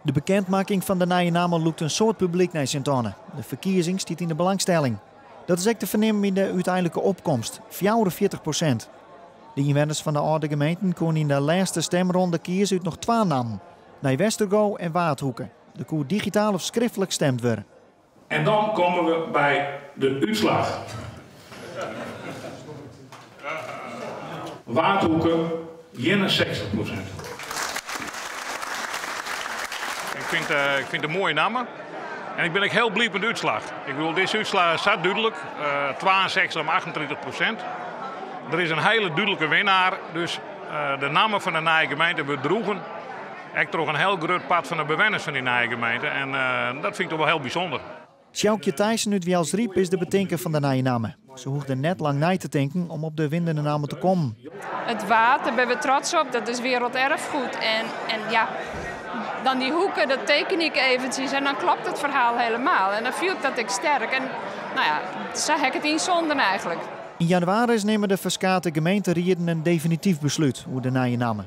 De bekendmakking fan de nije namme lûkt in soad publyk nei Sint-Anne. De ferkiezing stiet yn de belangstelling. Dat is ek te fernimmen yn de úteinlike opkomst, 44%. De ynwenners fan de âlde gemeenten koene yn de lêste stimronde kieze út noch twa nammen, Nij Westergo en Waadhoeke. Der koe digitaal of skriftlik stimd wurde. En dan komme we by de útslach. Waadhoeke 61%. Ik fyn it, ik fyn it in moaie namme. En ik bin ek hiel bliid mei de útslach. Ik bedoel, dizze útslach is sa dúdlik, 62 om 38%. Der is in hiele dúdlike winnaar, dus de namme fan de nije gemeente wurdt droegen. Ek troch in hiel grut part fan de bewenners fan dy nije gemeente. En dat fyn ik toch wol hiel bysûnder. Sjoukje Thijssen út Wjelsryp is de betinker fan de nije namme. Se hoegde net lang nei te tinken om op de winnende namme te kommen. It Waad, dêr binne we trots op, dat is werelderfgoed. En ja, dan dy hoeke, dat teken ik eventsjes en dan klopt it ferhaal helemaal. En dan fiel ik dat ek sterk. En no ja, sa ha ik it ynsonden eigentlik. Yn jannewaris nimme de ferskate gemeenterieden in definityf beslút oer de nije namme.